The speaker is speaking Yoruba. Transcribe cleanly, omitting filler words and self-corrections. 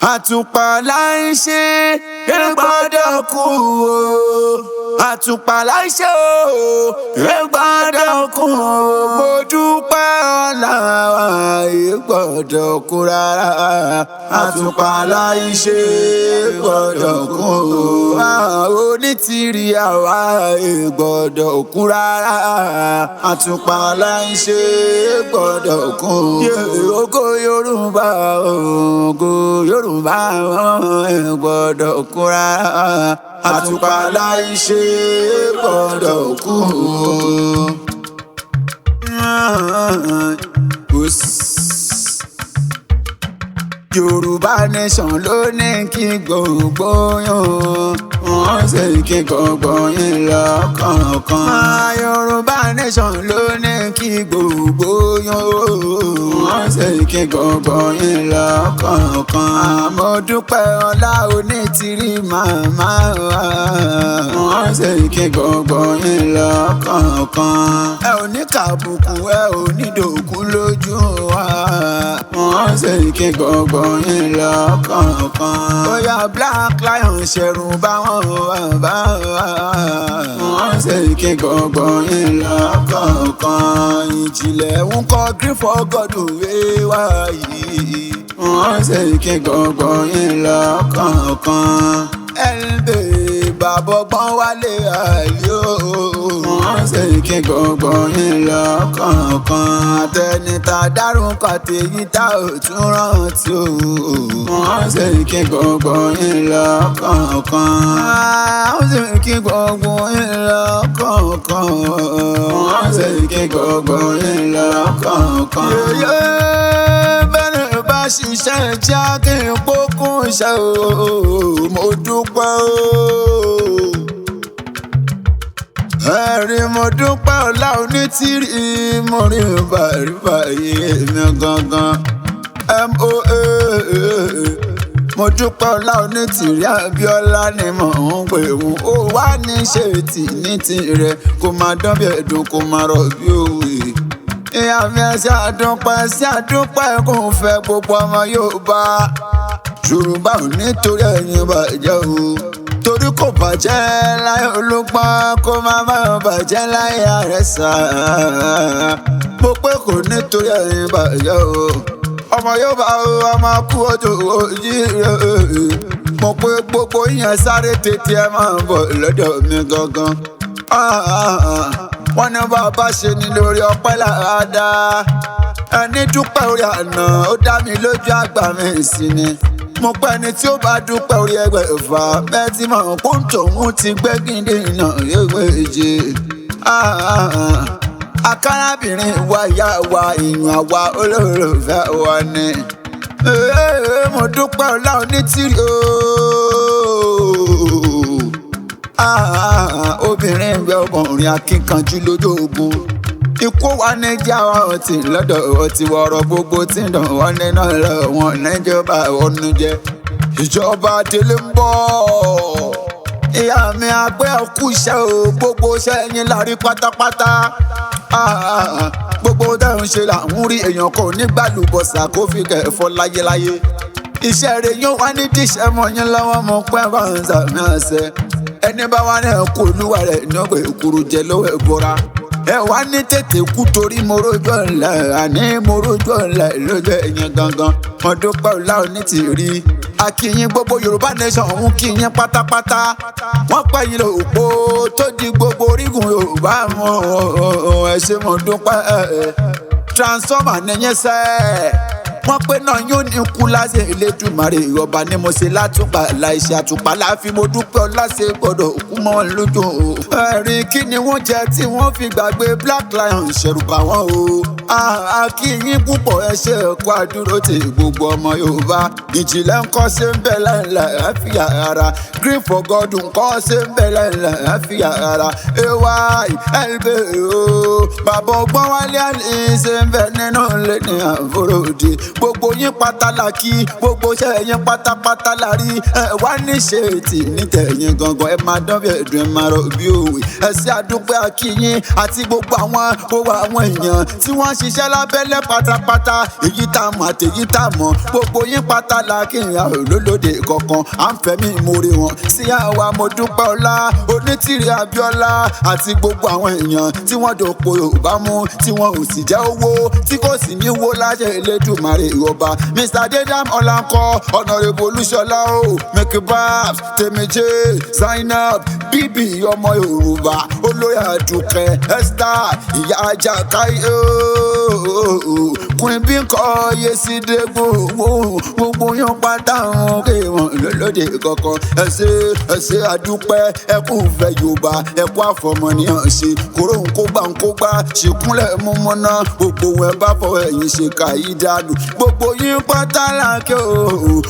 Àtùpà láìṣe ẹ gbọ́dọ̀ kú o. Àtùpà láìṣe o, ẹ gbọ́dọ̀ kú o. Mo dúpẹ́ ọ̀la, ẹ gbọ́dọ̀ kú rárá. Àtùpà láìṣe ẹ gbọ́dọ̀ kú o. Onítìrí àwa ẹ gbọ́dọ̀ kú rárá. Àtùpà láìṣe ẹ gbọ́dọ̀ kú o. Ògo Yorùbá, ògo Yorùbá, ẹ gbọ́dọ̀ kú rárá. Àtùpà láìṣe gbọ́dọ̀ kú. Yorùbá nation ló ní kí gbogbo yín, wọ́n sì kí gbogbo yín lọ́kọ̀ọ̀kan. Yorùbá nation ló ní kí gbogbo yín, wọ́n sì kí gbogbo yín lọ́kọ̀ọ̀kan. Mo dúpẹ́ ọlá onítìrí màmá wa, wọ́n sì kí gbogbo yín lọ́kọ̀ọ̀kan. Ẹ ò ní kàbùkù, ẹ ò ní dòkú lójú wa, wọ́n sì kí gbogbo yín lọ́kọ̀ọ̀kan. Bóyá Black Lion ṣẹ̀rù bá wọn bá wa, wọ́n sì kí gbogbo yín lọ́kọ̀ọ̀kan. Ìjìnlẹ̀ ń kọ́ green for God wíwá yìí, wọ́n sì kí gbogbo yín lọ́kọ̀ọ̀kan. LB bàbá ọgbọ́n wálé ayé o, wọ́n sì kí gbogbo yín lọ́kọ̀ọ̀kan. Àtẹnitá dárúkọ àtẹ̀yìn tá ò tún rántí o, wọ́n sì kí gbogbo yín lọ́kọ̀ọ̀kan. Wọ́n sì kí gbogbo yín lọ́kọ̀ọ̀kan. Wọ́n sì kí gbogbo yín lọ́kọ̀ọ̀kan. Yẹ́yẹ́ bẹ́ẹ̀ bá ṣiṣẹ́ jẹ́ kí n pókún ṣe o, mo dúpẹ́ o. Ẹ̀rí mo dúpẹ́ ọlá onítìrí, mo rí bàríbà yé mi gangan. MOA mo dúpẹ́ ọlá onítìrí, Abíọ́lá ni mò ń pè wọ́n. Ó wá ní ṣe tì ní tirẹ̀, kó máa dán bí ẹ̀dùn, kó máa rọ̀ bí òwe. Ìyá mi, ẹsẹ̀ àdúpẹ́, ẹsẹ̀ àdúpẹ́ kò ń fẹ́ gbogbo ọmọ Yorùbá. Yorùbá ò nítorí ẹ̀yin bàjẹ́ o, torí kò bàjẹ́ láyé olùpọ̀n, kó má má bàjẹ́ láyé àrẹ̀sà. Mo pé kò nítorí ẹ̀yin bàjẹ́ o. Ọmọ Yorùbá o, ọmọ kú ojú òjìrè. Mo pé gbogbo yẹn, sáré tètè ẹ máa bọ̀ lọ́dọ̀ mi gangan. Wọ́n ní bàbá ṣe ni lórí ọpẹ́ làádá. Ẹni dúpẹ́ orí àná, ó dá mi lójú àgbà mi sí ni. Mo pẹ́ ni tí ó bá dúpẹ́ orí 600, bẹ́ẹ̀ tí mò ń kó tòun ti gbẹ́gìndé náà yéwé jẹ. Akárábìnrin wa, ìyá wa, ìyàn àwa olólùfẹ́ wa ni. Mo dúpẹ́ ọlá onítìrí ooo. Obìnrin ń bẹ, ọkùnrin akínkanjú lójú ogun. Ikú wa ní jáwọ́ ọtí lọ́dọ̀ ọtí wọ̀rọ̀ gbogbo tí ń dàn wọ́n nínú lọ wọn níjọba ọ̀nù jẹ. Ìjọba délé ń bọ̀. Ìyá mi, àgbẹ̀ ọkú iṣẹ́ o, gbogbo iṣẹ́ yín la rí pátápátá. Gbogbo dáhùn ṣe là ń rí, èèyàn kò ní gbàlúbọ̀sà kó fi kẹ̀fọ́ láyéláyé. Iṣẹ́ rẹ̀ yóò wá ní díṣẹ́ mọ́ yín lọ́wọ́, mọ́ pẹ́ bá ń sàmì àṣẹ. Ẹni bá wà ní ẹ̀kọ́ olúwa rẹ̀ ní ọgbẹ́ ìkúrú jẹ lọ́wọ́ ẹ̀bọra. Ẹ wá ní tètè kú torí mo rójú ọ̀la, àní mo rójú ọ̀la lójú ẹ̀yìn gangan. Mo dúpẹ́ ọ̀la onítìrí. Akínyìn gbogbo Yorùbá nation òun kíyìn pátápátá. Wọ́n pẹ́ yín lòpó tó di gbogbo orígun Yorùbá mọ́. Ẹ ṣé, mo dúpẹ́. Transformer nìyẹn sẹ́ẹ̀, wọ́n pé náà yóò ní kú láṣẹ Elédùmarè ọba ni mo ṣe látùpà láìṣe àtùpà láfi. Mo dúpẹ́ ọláṣẹ gbọ́dọ̀ kú mọ́ lójú o. Ẹ̀rín kí ni wọ́n jẹ tí wọ́n fi gbàgbé Black Lion ṣẹ̀rùbà wọn o? Akínyìn púpọ̀, ẹ ṣe ẹ̀kọ́ àdúró ti gbogbo ọmọ Yorùbá. Ìjìnlẹ̀ ńkọ́, ṣe ń bẹ láìla àfíà ara? Green for God ńkọ́, ṣe ń bẹ láìla àfíà ara? Ay lb o, bàbá ọgbọ́n wálé àlè, ṣe ń bẹ nínú ilé ní àforódì? Gbogbo yín pátá la kí, gbogbo iṣẹ́ yín pátápátá la rí. Ẹ wá níṣe tì nítẹ̀yìn gangan, ẹ máa dán bí ẹ̀dùn, ẹ máa rọ̀ bí òwe. Ẹ ṣé àdúpẹ́ akíyín àti gbogbo àwọn èèyàn tí wọ́n ń ṣiṣẹ́ lábẹ́lẹ̀ pátápátá, èyí tá a mọ̀ àti èyí tá a mọ̀. Gbogbo yín pátá la kí n olólòdè kankan, à ń fẹ́mi ìmoore wọn sí àwa. Mo dúpẹ́ ọlá Onítìrí Abíọ́lá àti gbogbo àwọn èèyàn tí wọ́n dòpò Yorùbá mú, tí wọn ò sì jẹ́ owó tí kò sì ní wo láṣẹ Elédùmarè ọba. Mr Dedam Ọlánkọ, Honourable Olúṣọlá o, Mekibabs, Tèmíjé, Zainab Bíbí, ọmọ Yorùbá, olóyè Àdùkẹ́, Esther, ìyá ajá káyé ooo, Queen Bínkọ́, Yeside, gbogbo yín pátá wọn kí wọn lólóde kankan. Ẹ ṣé, ẹ ṣé àdúpẹ́, ẹ kú fẹ́ Yorùbá, ẹ kú àfọmọnìyàn ṣe kóró ń kó gbà ń kó gbà ṣìkúnlẹ̀ mú mọ́ná gbogbo ẹ bá fọ ẹ̀yìn ṣe kàyí dànù. Gbogbo yín pátá làkè o.